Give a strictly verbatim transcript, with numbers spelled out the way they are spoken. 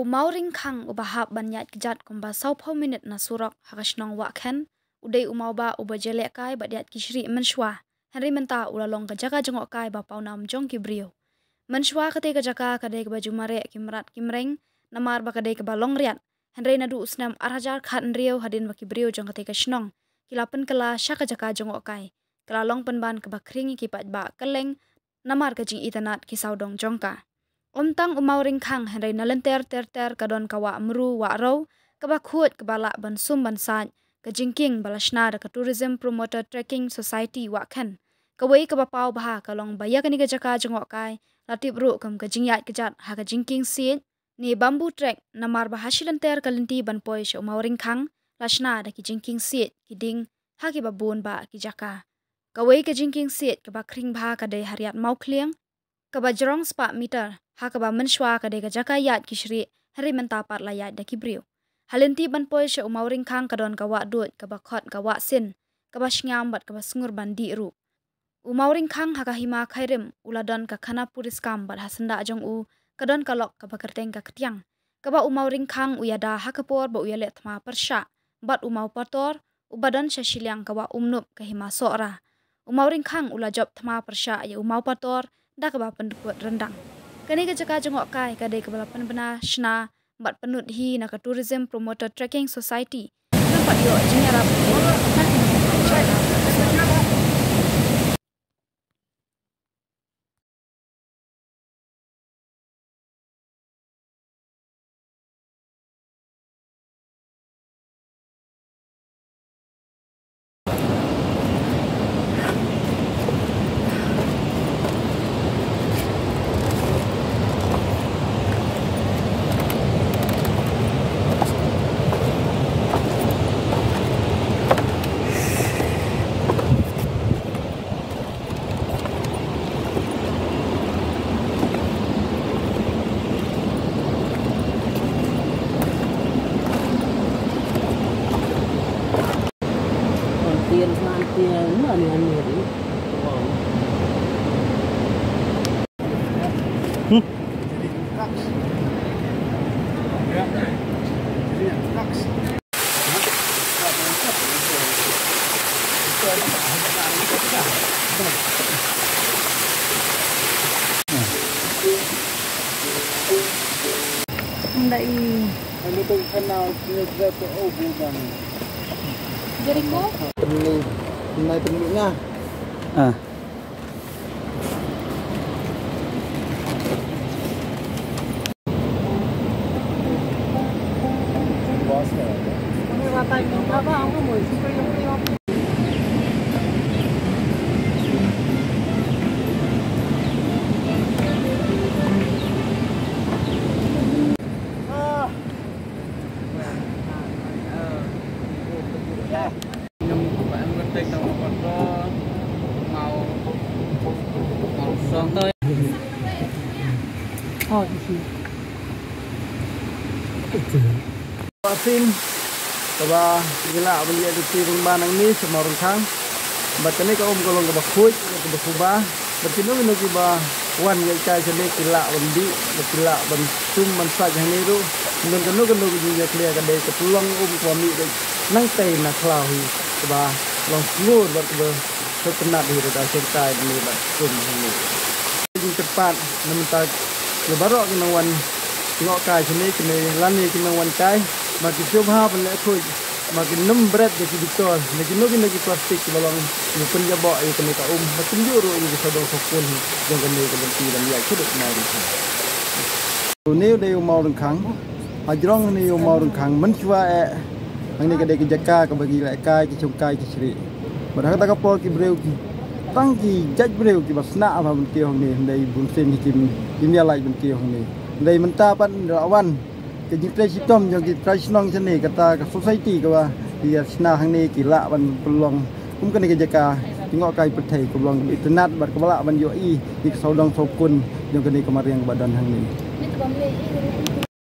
U Mawringkhang uba hap ban ïaid kjat kumba sawphew minit na surok ha ka shnong Wahkhen, u dei u mawbah uba jylliew kai bad ïaid ki shrieh mynshuwa. Hynrei mynta u la long ka jaka jngohkai ba pawnam jong ki briew. Mynshuwa kata ka jaka ka dei kaba ju mareh ki mrad ki mreng, namar ba ka dei kaba long riat. Hynrei naduh u snem ar hajar khathynriew hadien ba ki briew jong kata ka shnong ki la pynkylla sha ka jaka jngohkai, ka la long pynban kaba khring ïa ki paidbah kylleng, namar ka jingitynnad ki sawdong jong ka. Ym tang u Mawringkhang hynrei na lynter ter ter ka don ka Wah Mru Wah Rew, kaba khuid kaba lah ban sum ban sait, ka jingkieng ba la shna da ka Tourism Promoter Trekking Society Wahkhen. Kawei kaba paw bha ka long ba ïa kane ka jaka jngohkai la tip ruh kum ka jingïaid kjat ha ka jingkieng siej ne bamboo trek, namar ba ha shi lynter ka lynti ban poi sha u Mawringkhang la shna da ki jingkieng siej ki dieng ha kiba bun bah ki jaka. Kawei ka jingkieng siej kaba khring bha ka dei ha riat Mawkhlieng, kaba jrong spah meter, ha kaba mynshuwa ka dei ka jaka ïaid ki shrieh, hynrei mynta pat la ïaid da ki briew. Ha lynti ban poi sha u Mawringkhang ka don ka wah duid kaba khot ka Wah Sin, kaba shngiam bad kaba sngur ban dih ruh. U Mawringkhang ha ka hima Khyrim u la don ka khana puriskam bad ha syndah jong u ka don ka lok kaba kyrteng ka Ktiang, kaba u Mawringkhang u ïada ha ka por ba u ïaleh thma pyrshah bad u Mawpator, uba don sha shiliang ka Wah Umnup ka hima Sohra. U Mawringkhang u la jop thma pyrshah ïa u Mawpator da kaba pyndkut ryndang. Kane ka jaka jngohkai ka dei kaba la pynbna shna bad pynlut hi na ka Tourism Promoter Trekking Society. Nang pat ïoh jingïarap na ka Ndai. Jericho? Pynlong, pynlong nga. Ah. Wah Sin, kaba ngi lah ban ïa duti ryngba nangne sha Mawryngkhang. Bad kane ka um ka long kaba khuid, kaba khuba. Bad kino kino kiba wan ïa kai shane ki lah ban dih, bad ki lah ban sum ban sait hangne ruh. Nang kano kano ka jingïakhlia ka dei ka pynlong um kaba mih dei nangtei na khlaw hi kaba long sngur bad kaba sngewtynnat hi da ka shongkai ne bad sum hangne. Jingkyrpad na mynta ki baroh ki nongwan jngohkai shane kine lane ki nongwan kai ba ki sngewbha ban leh khuid. Ma ki nym bret da ki biktor, da kino kino ki plastik kiba long, ki pynjaboh ïa kane ka um, ba kumjuh ruh ïa ki sawdong sawkun jong kane ka lynti ban ïaid shuh da u Mawryngkhang. Une u dei u Mawryngkhang, hajrong une u Mawryngkhang, mynshuwa eh, hangne ka dei ka jaka kaba ki leh kai, ki shong kai, ki shrieh. Bad ha kata ka por ki briew ki, tang ki jait briew kiba sna ba ban kiew hangne, hynrei bun sien kim, kim ïa lait ban kiew hangne. Hynrei mynta pat la wan, ka jingtrei shitom jong ki trai shnong shane kata ka society kaba ki ïa shna hangne ki lah ban pynlong kum kane ka jaka jngohkai pyrthei kaba long itynnat bad kaba lah ban ïohi ïa ki sawdong sawkun jong kane ka mariang kaba don hangne.